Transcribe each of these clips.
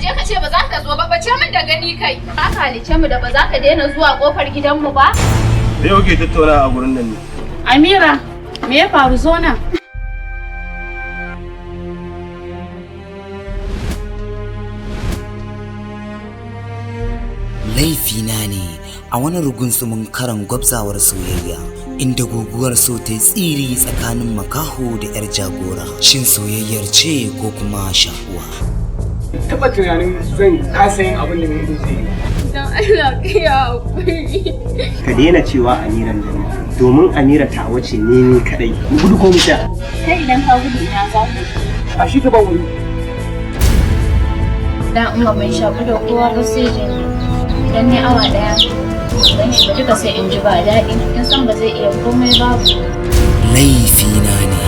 je ka ce ba za ka zo ba, bace min da gani kai. Ka halice mu da ba za ka daina zuwa kofar gidanmu ba? Me kuke tattauna a gurin nan ne? Amira, me ya faru zo nan? Laifina ne a wani rugunsumin karan gwabzawar soyayya inda guguwar so ta yi tsiri tsakanin makaho da 'yar jagora. Shin soyayyar ce ko kuma shakuwa? Taɓa tunanin zan kasa yin abin da mai zai yi. Dan Allah ka yi hakuri. Ka daina cewa Amiran nan, domin Amira ta wace ne ni kadai. Mu gudu ko mu sha? Kai idan ka gudu ina za ka? A shi ka ba wuri. Dan umma ban shaku da kowa ba sai da ni. Idan ne awa daya ban shi ba duka sai in ji ba daɗi. Kin san ba zai iya komai babu. Laifina ne,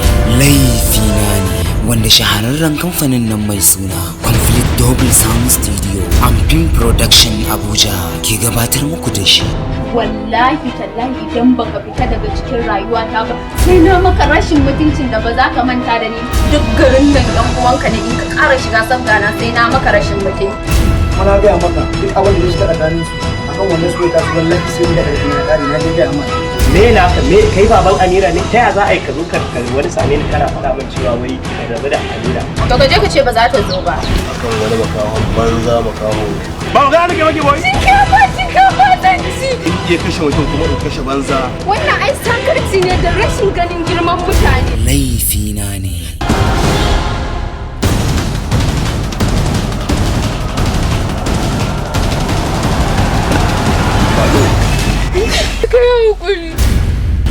laifina ne, wanda shahararren kamfanin nan mai suna Complete Double Sound Studio and Film Production Abuja ke gabatar muku da shi. Wallahi tallahi idan baka fita daga cikin rayuwata ba sai na maka rashin mutuncin da ba za ka manta da ni duk garin nan ɗan uwanka ne, in ka ƙara shiga sabgana sai na maka rashin mutunci. Kuma na gaya maka duk abin da ya shiga tsakanin su akan wannan su ta su, wallahi sai da ƙarfi na ƙari na gaya ma. Me na ka me kai baban Amira ne? Ta ya za a yi ka zo ka wani same ni kana faɗa min cewa wai ka rabu da Amira? To ka je ka ce ba za ta zo ba. Akan wani makahon banza makaho. Ba ga nake maki boy. Shinkafa, shinkafa zan ci. In iya kashe mutum kuma in kashe banza. Wannan ai sakarci ne da rashin ganin girman mutane. Laifina ne.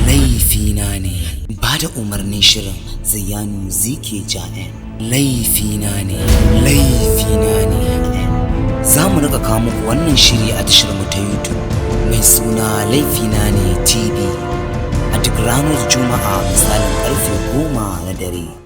Laifina ne. Ba da umarnin shirin Zayanu Zike Ja'en. Laifina ne, laifina ne. Za mu rika kawo muku wannan shiri a tashar mu ta YouTube mai suna Laifina ne TV a duk ranar Juma'a misalin karfe 10 na dare.